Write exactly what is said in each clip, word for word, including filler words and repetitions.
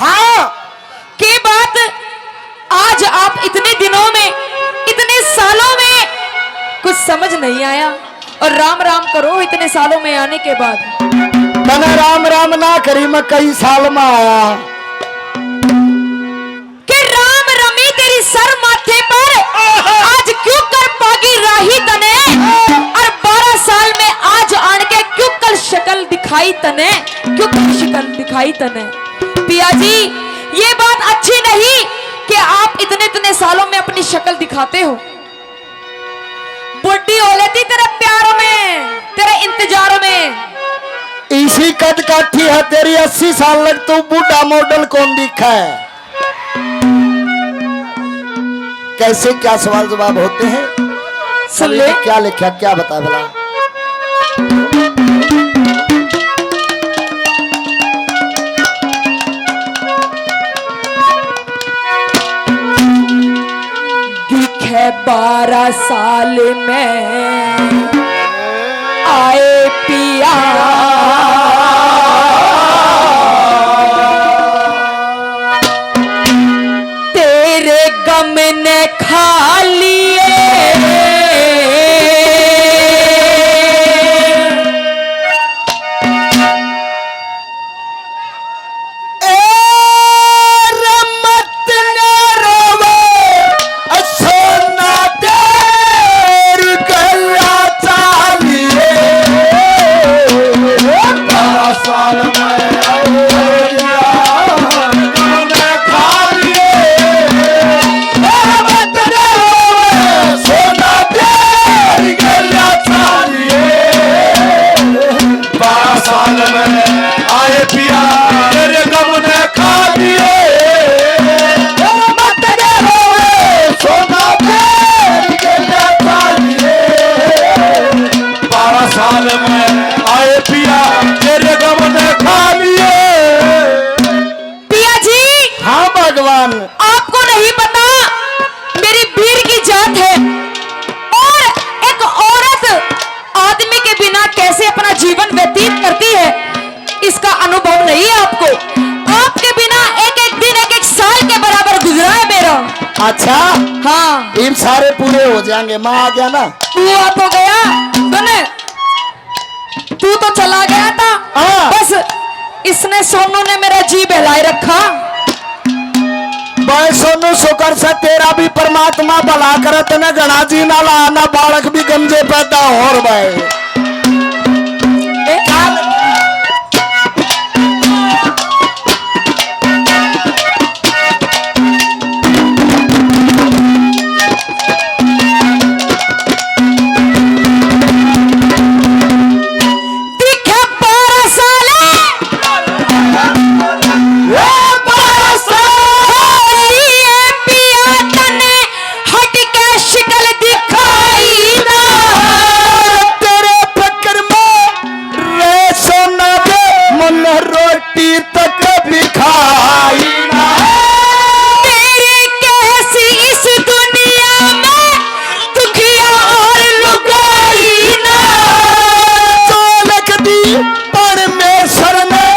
हाँ। के बात आज आप इतने दिनों में, इतने सालों में कुछ समझ नहीं आया और राम राम करो इतने सालों में आने के बाद। तने राम राम ना करी, मैं कई साल में आया। के राम रमी तेरी सर माथे पर, आज क्यों कर पागी राही तने, और बारह साल में आज आन के क्यों कर शक्ल दिखाई तने, क्यों कर शक्ल दिखाई तने। पिया जी, ये बात अच्छी नहीं कि आप इतने इतने सालों में अपनी शक्ल दिखाते हो। बुढ़ी हो लेती तेरे प्यार में, तेरे इंतजार में। इसी कद काठी है तेरी, अस्सी साल लग तू बूढ़ा मॉडल कौन दिखा है? कैसे क्या सवाल जवाब होते हैं? सुन ले। क्या लिखा, क्या बता भला? दिखे बारह साल में आए पिया, तेरे गम ने खा लिए। ए रमत ने रोवे, सोना तेरी गला चालिए। बारह साल में आया, गम ने खा लिए। ए रमत ने रोवे, सोना तेरी गला चालिए। बारह साल में आए पिया, तेरे गम ने खा लिए। मत रे रोवे, सोना तेरी गला खा लिए। बारह साल में आए पिया, तेरे गम ने खा लिए। पिया जी। हाँ भगवान। आपको नहीं पता, मेरी बीर की जात है और एक औरत आदमी के बिना कैसे अपना जीवन व्यतीत करती है, इसका अनुभव नहीं है आपको। आपके बिना एक एक दिन एक एक साल के बराबर गुजरा है मेरा। अच्छा। हाँ। इन सारे पूरे हो जाएंगे, मैं आ गया ना। तू आ तो गया, सुन, तू तो चला गया था। हाँ। बस इसने, सोनू ने मेरा जी बहलाए रखा। भाई सोनू, शुक्र से तेरा भी परमात्मा भला करे, तने घना जी ना ला, ना बालक भी गंजे पैदा हो रे भाई। ए, दिखे बारह साल, ए बारह साल। होलिए पिया तने हट के शिकल दिखाई ना। तेरे फकर में रे सोना दे, मन रोटी तक भी खाई ना। तेरी कैसी इस दुनिया में दुखिया और लुगाई ना। जो लिख दी परमेश्वर ने,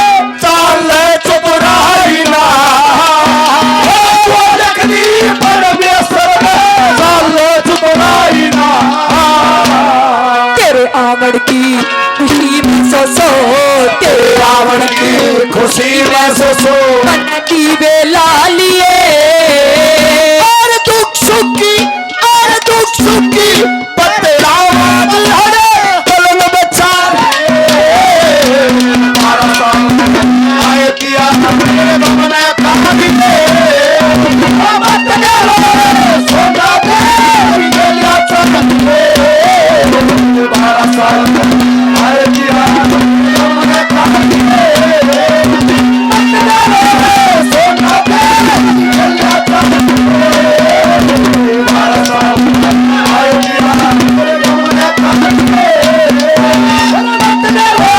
चाल चतुराई ना। जो लिख दी परमेश्वर ने, चाल चतुराई ना। तेरे आवण की खुशी महसूस हो, तेरे आवण की खुशी महसूस हो। मन दीवे ला लिए। और दुख सुख की, और दुख सुख की पतला बादल हरे पलंग बिछा। आए पिया तेरे गम ने खा लिए। मत डरो, सोना तेरी गला चढ़ लिए। बारह साल आए पिया तेरे गम ने खा लिए। मत डरो, सोना तेरी गला चढ़ लिए। बारह साल आए पिया तेरे गम ने खा लिए। मत डरो,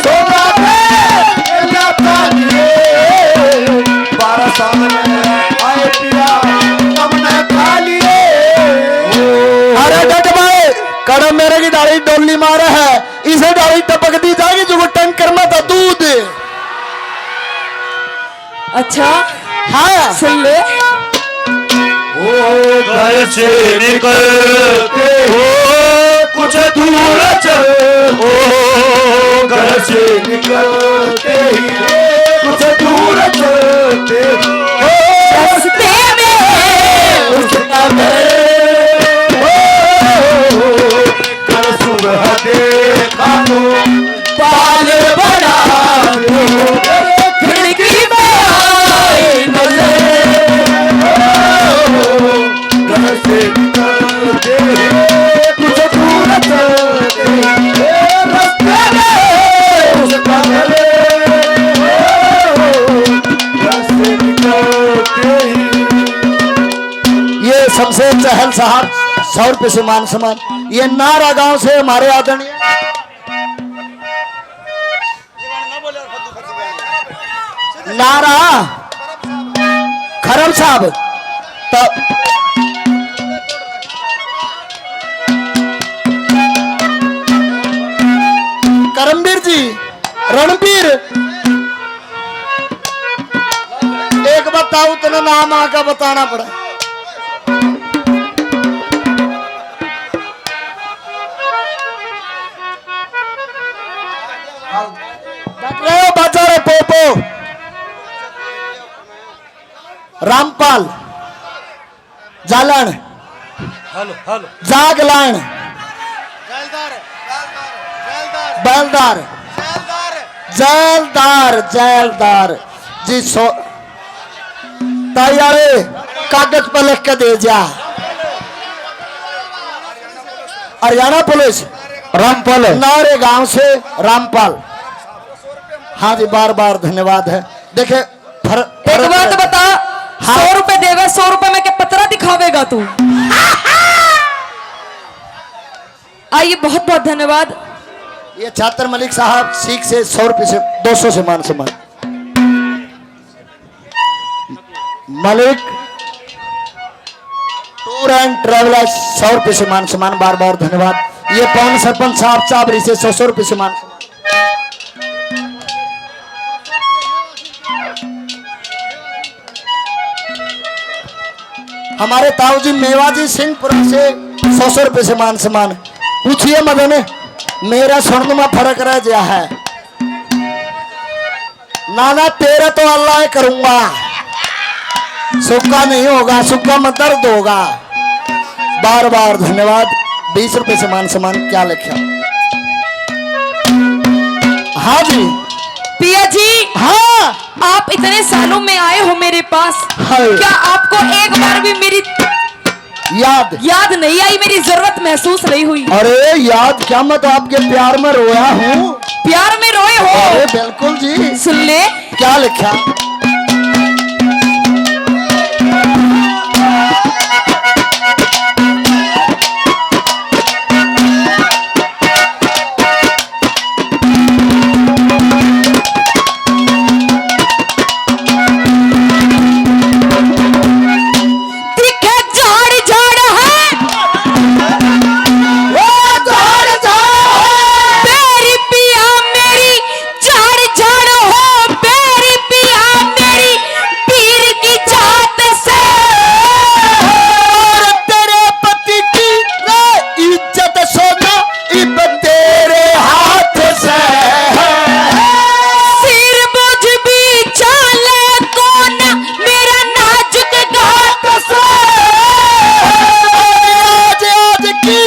सोना तेरी गला चढ़ लिए। बारह साल में आए पिया, हमने खा लिए। अरे डट भाई, कड़ा मेरे की डाली डोली मारे है, इसे डाली टपक दी जाएगी जो टैंकर में था दूध। अच्छा, हाँ। सुन ले। ओ घर से निकलते हो कुछ दूर चल, ओ घर से निकलते ही कुछ दूर चलते हो। रास्ते में उसका घर, ओ, कर सुबह देखा तो पागल बना दो, खिड़की में आई नजर। घर से निकलते ही कुछ दूर चलते ही रास्ते में उसका घर। घर से निकलते ही ये शमशेर चहल साहब, सौ रुपये से मान सम्मान। ये नारा गांव से हमारे आदरणीय नारा खरम साहब, तो करमवीर जी, रणबीर, एक बताओ, तने नाम आके बताना पड़ा। डट रहे हो, बाजा रे पोपो। रामपाल, जालन, हेलो, हेलो। जागलान, बैलदार, जैलदार, जैलदार जी। सो ताई यारे, कागज पर लिख के दे जा। हरियाणा पुलिस, रामपाल। नारे गांव से रामपाल। हाँ जी, बार बार धन्यवाद है। देखे, फर-, एक फर्क बात है। बता, हाँ। सौ रुपए देवे, सौ रुपए में के पतरा दिखावेगा तू? आइए, बहुत बहुत धन्यवाद। ये छात्र मलिक साहब सीख से सौ रुपए से, दो सौ से मान सम्मान। मलिक टूर एंड ट्रैवलर्स, सौ रुपए से मान सम्मान, बार बार धन्यवाद। ये पवन सरपंच साहब, चाबरी से सौ, सौ रुपए से मान सम्मान। हमारे ताऊ जी मेवाजी सिंहपुरा से सौ, सौ रुपए से मान सम्मान। पूछिए मदन, मेरा सुनने में फर्क रह गया है। ना, ना, तेरा तो अल्लाह ही करूंगा, सुक्का नहीं होगा, सुक्का में दर्द होगा। बार बार धन्यवाद। बीस रुपए से मान सम्मान, क्या लिखा? हाँ जी। पिया जी, हाँ। आप इतने सालों में आए हो मेरे पास, हाय। क्या आपको एक बार भी मेरी याद। याद नहीं आई, मेरी जरूरत महसूस नहीं हुई। अरे याद क्या, मैं तो आपके प्यार में रोया हूँ। प्यार में रोए हो? अरे बिल्कुल जी। सुन ले। क्या लिखा? दिखे झाड़ झाड़ है, ओ झाड़ झाड़ है। बैरी पिया मेरी झाड़ झाड़ हो, बैरी पिया मेरी पीर की जात से। और तेरे पति की रे इज्जत सोना इब तेरे हाथ से है। सिर बोझ भी चाले कोना मेरा नाजुक गात से। आज, आज की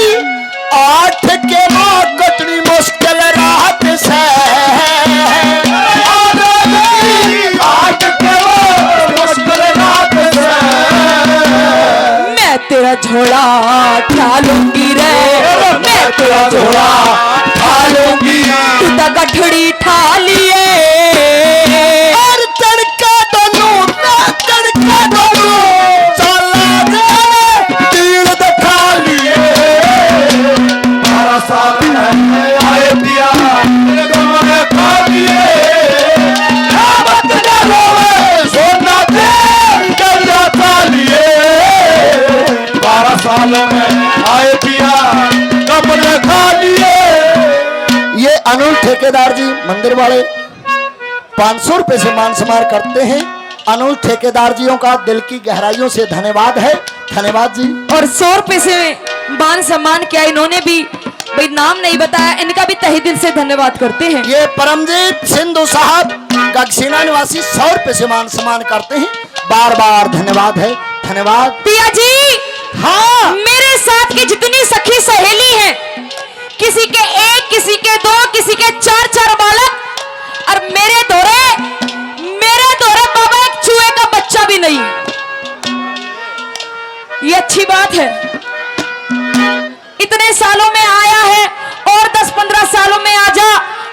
आठ के माँ कटनी मुश्किल रात से। आज की आठ के माँ मुश्किल रात से। मैं तेरा झोला ठा लूंगी रे, मैं तेरा झोला ठा लूंगी। तू तो गठड़ी ठा लिए। और तड़का दोनों, तड़का दोनों, चाला दे, तीर दिखा लिए। बारह साल में आए पिया, तेरे गम में खा लिए। क्या बात कर रहे हो? सोना दे, गंजा खा लिए। बारह साल में आए पिया, कपड़े खा लिए। ये अनिल ठेकेदार जी मंदिर वाले पाँच सौ रुपए से मान सम्मान करते हैं। अनुज ठेकेदार जियों का दिल की गहराइयों से धन्यवाद है। धन्यवाद जी। और सौ रुपए से मान सम्मान किया इन्होंने भी, भाई नाम नहीं बताया, इनका भी तहे दिल से धन्यवाद करते हैं। ये परमजीत सिंधु साहब गगसीना निवासी सौ रुपए से मान सम्मान करते हैं, बार बार धन्यवाद है। धन्यवाद पिया जी। हाँ। मेरे साथ की जितनी सखी सहेली हैं, किसी के एक, किसी के दो, किसी के चार चार बालक, और मेरे धोरे, मेरे धोरे बाबा एक चूहे का बच्चा भी नहीं। ये अच्छी बात है, इतने सालों में आया है और दस पन्द्रह सालों में आ जा,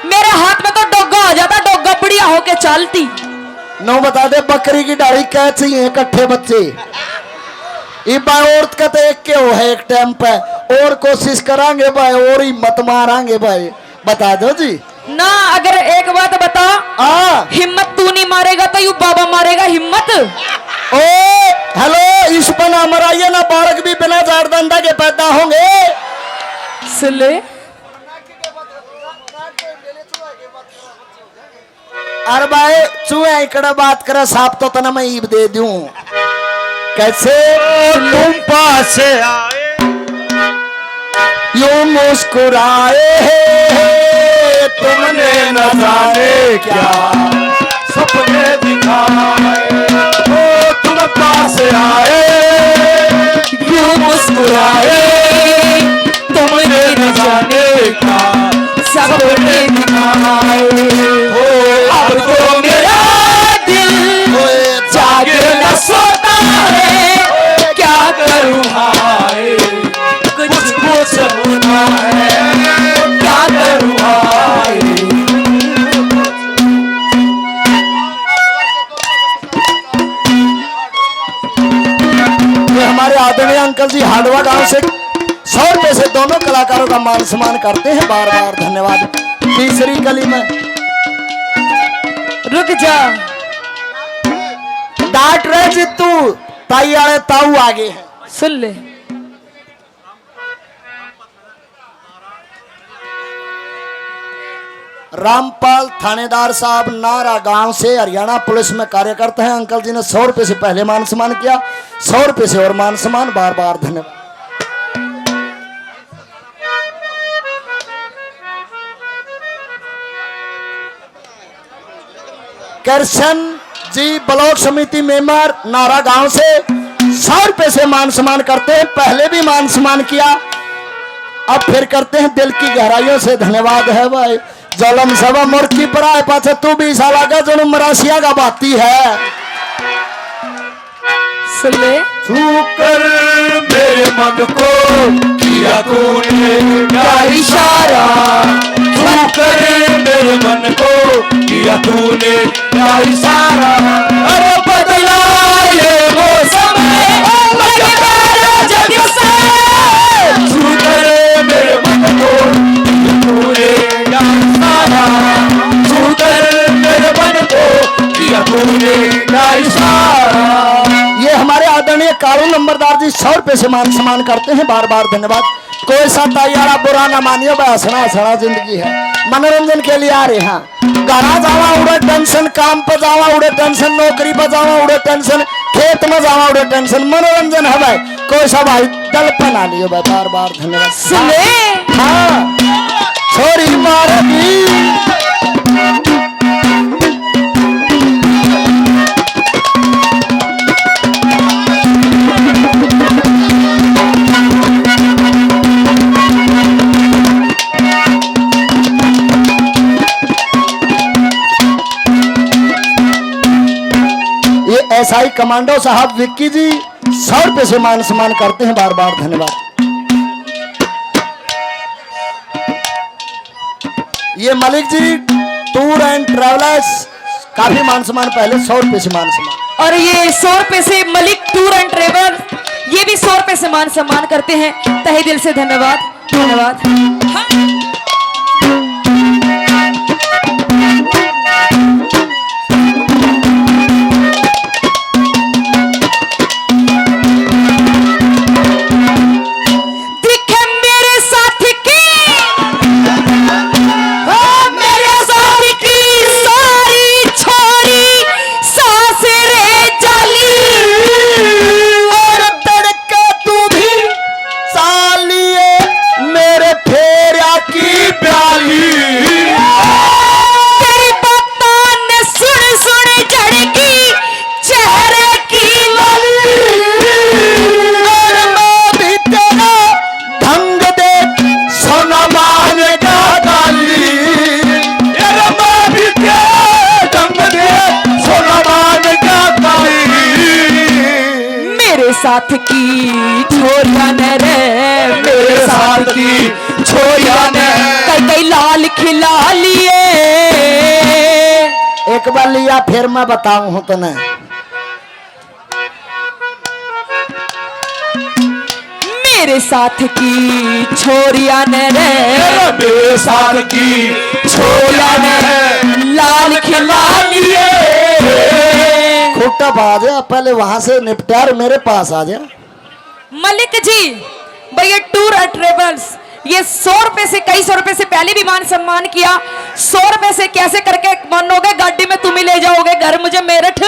मेरे हाथ में तो डोगा हो जाता, डोगा बढ़िया होके चालती। नौ बता दे, बकरी की डाली कै चाहिए इकट्ठे बच्चे। इबा औरत का तो एक के हो है एक टाइम पे, और कोशिश करांगे भाई, और हिम्मत मारांगे भाई, बता दो जी। ना, अगर एक बात बता, हाँ। हिम्मत तू नहीं मारेगा तो यू बाबा मारेगा हिम्मत। ओ, हेलो, इस पर ना मराइए ना, बालक भी बिना जाड़ धंधा के पैदा होंगे। सुन ले। अरे भाई, चूहे इकड़े बात करे, साहब तो तने मैं ईब दे दूं। कैसे? तुम पास आए, यूं मुस्कुराए, तुमने न जाने क्या सपने दिखाए। ओ, तुम पास आए, यूं मुस्कुराए, तुमने न जाने क्या सपने दिखाए। ओ, अब तो मेरा दिल जागे न सोता है, क्या करूँ हाय, कुछ कुछ होता है, क्या करूँ हाय। ये हमारे आदरणीय अंकल जी हांडवा गांव से सौ रुपए से दोनों कलाकारों का मान सम्मान करते हैं, बार बार धन्यवाद। तीसरी कली में रुक जा। डांट रहे जित्तू, ताई आले ताऊ आगे हैं। सुन ले। रामपाल थानेदार साहब नारा गांव से हरियाणा पुलिस में कार्यकर्ता हैं। अंकल जी ने सौ रुपए से पहले मान सम्मान किया, सौ रुपए से और मान सम्मान। बार बार धन्यवाद। कृष्ण जी ब्लॉक समिति मेंबर नारा गांव से सौ रुपए से मान सम्मान करते हैं। पहले भी मान सम्मान किया, अब फिर करते हैं। दिल की गहराइयों से धन्यवाद है भाई। जलम सब मुर्खी पर आए पाछे तू भी साला का जन्म मरासिया का बाती है। सुन ले। छू कर मेरे मन को किया तूने क्या इशारा, छू कर मेरे मन को किया तूने क्या इशारा। अरे बदला ये मौसम है, लगता है जग से। छू कर मेरे मन को किया तूने क्या इशारा, छू कर मेरे मन को किया तूने क्या इशारा। ये हमारे आदरणीय कालू नंबरदार जी सौ रुपए से मान सम्मान करते हैं, बार बार धन्यवाद। कोई सा ताई वाला बुरा ना मानियो भाई, हंसना हंसना जिंदगी है, मनोरंजन के लिए आ रहे हैं। घरा जावा उड़े टेंशन, काम पे जावा उड़े टेंशन, नौकरी पे जावा उड़े टेंशन, खेत में जावा उड़े टेंशन, मनोरंजन है भाई। कोई सा भाई दल पे ना लियो भाई, बार बार धन्यवाद। सुन ले। हाँ, छोरी मारेगी। ये एसआई कमांडो साहब विक्की जी सौ रुपए से मान सम्मान करते हैं, बार बार धन्यवाद। ये मलिक जी टूर एंड ट्रैवलर्स, काफी मान सम्मान, पहले सौ रुपए से मान सम्मान। और ये सौ रुपए से मलिक टूर एंड ट्रैवल, ये भी सौ रुपए से मान सम्मान करते हैं। तहे दिल से धन्यवाद, धन्यवाद। दिखे मेरे साथ की, ओ मेरे साथ की सारी छोरी, सासरे साथ की छोरिया ने रे, मेरे साथ की छोरिया ने कई कई लाल खिला लिए। एक बार लिया, फिर मैं बताऊं हूं तने। मेरे साथ की छोरिया ने रे, मेरे साथ की छोरिया ने लाल खिला लिए। खूटा बाज, पहले वहां से निपटा और मेरे पास आ जा। मलिक जी, भैया टूर और ट्रेवल्स, ये सौ रुपए से, कई सौ रुपए से पहले भी मान सम्मान किया। सौ रुपए से कैसे करके मानोगे, गाड़ी में तुम ही ले जाओगे घर मुझे मेरठ।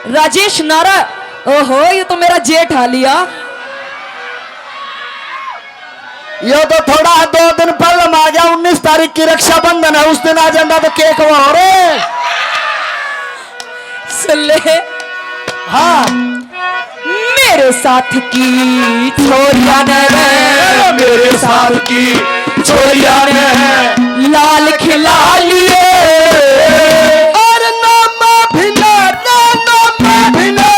राजेश नारा, ओहो, ये तो मेरा जेठ आ लिया। यो तो थोड़ा दो दिन पहले आ गया, उन्नीस तारीख की रक्षाबंधन है, उस दिन आ जाता तो केक वो हो रे। सुन ले। हाँ। मेरे साथ की छोरिया ने रे, मेरे साथ की छोरिया ने लाल खिला लिए। और नामा भी ना, नामा भी ना,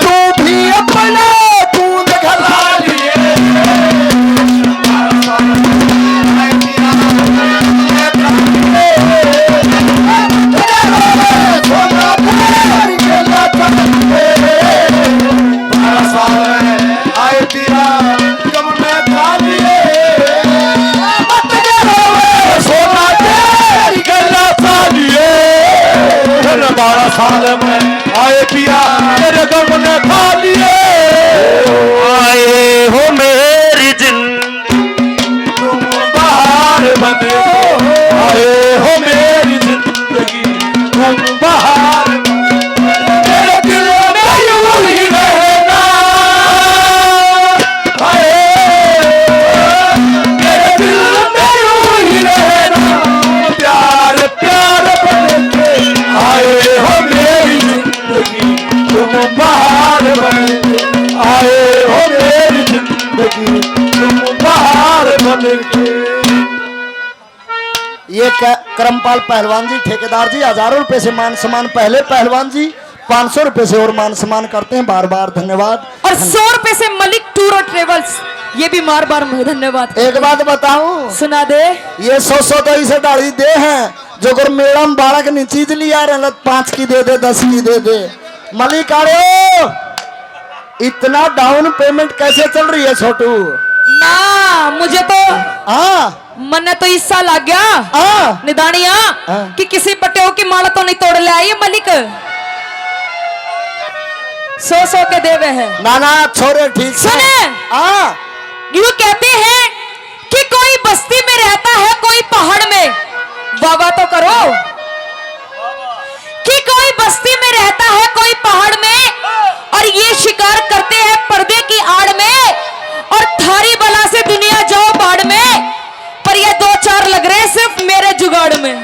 तू भी अपना दूध घला लिए। बारह साल में आए पीरा, गम में खा लिए। मत डरो रे सोना, तेरी गल्ला खा लिए। बारह साल में आए पिया, तेरे गम ने खा लिए। आए हो मेरी जिंदगी, तुम बाहर बने, आए हो मेरी जिंदगी, तुम बाहर बने। मेरे दिल में यूं ही रहना, हाय, मेरे दिल में यूं ही रहना, प्यार प्यार बन के आए हो मेरी जिंदगी, तुम बाहर बन के आए हो मेरी जिंदगी, तुम बाहर बन के। ये क-, करमपाल पहलवान जी, ठेकेदार जी, हजारों रुपए से मान सम्मान, पहले पहलवान जी, पाँच सौ रुपए से और मान सम्मान करते हैं, बार बार धन्यवाद। और सौ रुपए से मलिक टूर और ट्रेवल्स, ये भी बार बार धन्यवाद। एक बात बताऊं? सुना दे। ये सौ सौ तो इसे डाली दे हैं, जो अगर मेला में बालक ने चीज लिया रहे, लत पाँच की दे दे, दस की दे दे। मलिक आड़ो, इतना डाउन पेमेंट कैसे चल रही है छोटू? ना, मुझे तो हाँ। मन्ने तो इसा लाग गया। हाँ। निदानिया हाँ। कि किसी पटेव की माला तो नहीं तोड़ ले आई मलिक। सौ सौ के देवे है। ना, ना, छोरे ठीक से। सुने। हाँ। यूं कहते हैं कि कोई बस्ती में रहता है, कोई पहाड़ में। वाह वाह तो करो। कि कोई बस्ती में रहता है, कोई पहाड़ में, और ये शिकार करते हैं पर्दे की आड़ में, और थारी बला से दुनिया जाओ बाड़ में, पर ये दो चार लग रहे सिर्फ मेरे जुगाड़ में।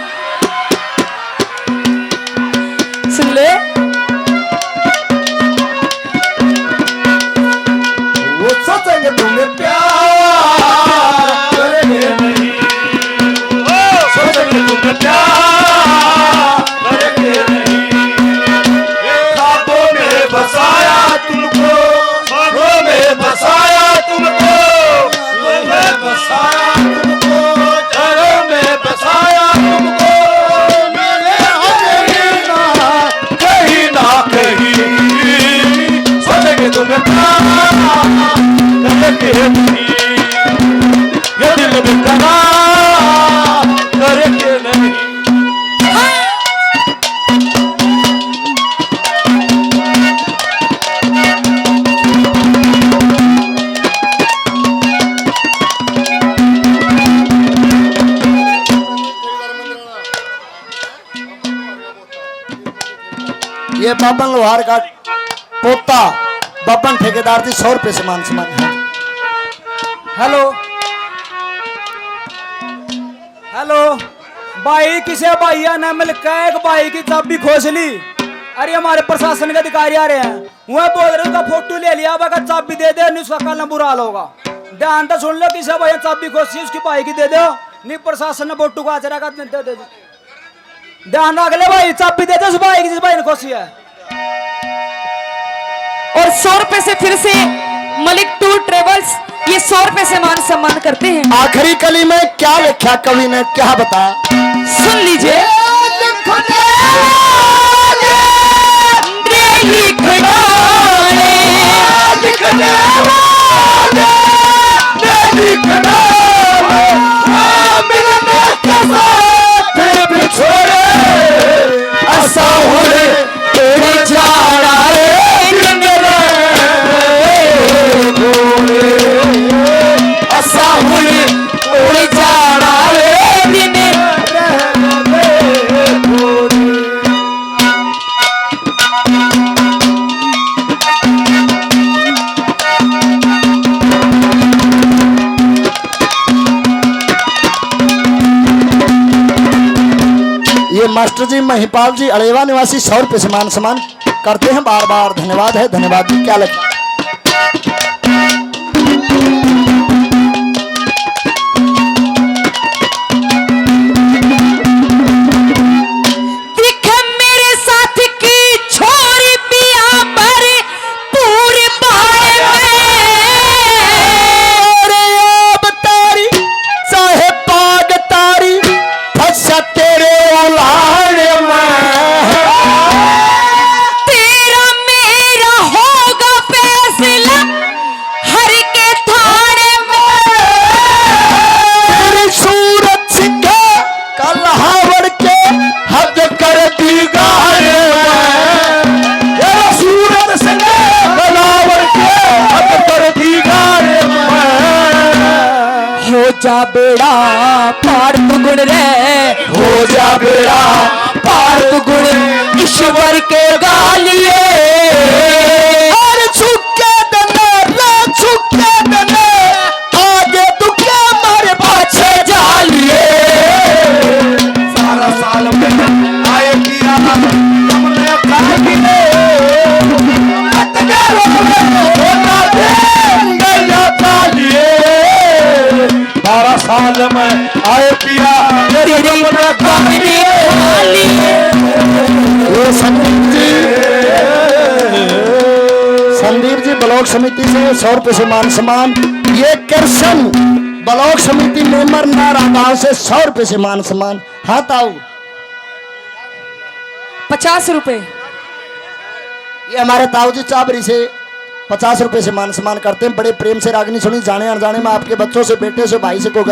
सुन ले। वो सचेंगे तुम्हें प्यार करेंगे नहीं, वो सचेंगे तुम्हें प्यार करेंगे नहीं। ख्वाबों में बसाया तुमको, ख्वाबों में बसाया तुमको, ख्वाबों में बसाया तुमको, ख्वाबों में बसाया तुमको। मेरे हसीना, कहीं ना कहीं सोचेंगे तुम्हें प्यार करेंगे नहीं, ये दिल बेकरार करेंगे नहीं। ये बाबन लोहार का पोता, बाबन ठेकेदार जी, सौ रुपये से मान सम्मान है। हेलो, हेलो भाई, किसे भाइया ने मिलकर एक भाई की चाबी खोस ली। अरे, हमारे प्रशासन के अधिकारी आ रहे हैं, वह बोल रहे, उसका फोटो ले लिया, वह चाबी दे दे, नहीं उसका कल बुरा हाल होगा। ध्यान से सुन लो, किसे भाई चाबी खोसी, उसकी भाई की दे दो, नहीं प्रशासन ने फोटो का आचरा का दे दे। ध्यान रख ले भाई, चाबी दे दे उस भाई की, जिस भाई ने खोसी है। और सौ रुपए से फिर से मलिक टूर ट्रेवल्स ये सौ रुपए से मान सम्मान करते हैं। आखिरी कली में क्या लिखा कवि ने, क्या बताया? सुन लीजिए। ये मास्टर जी महिपाल जी अलेवा निवासी सौ रुपये से मान सम्मान करते हैं बार बार। धन्यवाद है, धन्यवाद जी। क्या लग दिख मेरे साथ की छोरी पिया पर पूरे बारे में। अरे अब तारी चाहे पाग तारी फंसा तेरे उलाड़ में। तेरा मेरा होगा फैसला हर के थाने में। तेरी सूरत सिंह कल्हावड़ के हद कर दी गाड़ में। तेरा सूरत सिंह कल्हावड़ के हद कर दी गाड़ में। हो जा बेड़ा पार तू गुण रे, हो जा बेड़ा पार तू गुण ईश्वर के गालिए। और झुके दने रे, झुके दने आगे तू क्या मारे पाछे जालिए। सारा साल में आए किया तुमने काहे किए? मत करो होता दे गया कालिए। बारह साल में आए पिया तेरी तेरी कमर कमर कालिए। कालिए। ये संदीप जी, संदीप जी ब्लॉक समिति से सौ रुपए से मान सम्मान। ये कृष्ण ब्लॉक समिति मेंबर नारा गांव से सौ रुपए से मान सम्मान। हाँ ताऊ। पचास रुपए। ये हमारे ताऊ जी चाबरी से पचास रुपए से मान सम्मान करते हैं। बड़े प्रेम से रागनी सुनी, जाने अनजाने में आपके बच्चों से, बेटे से, भाई से कोई गलती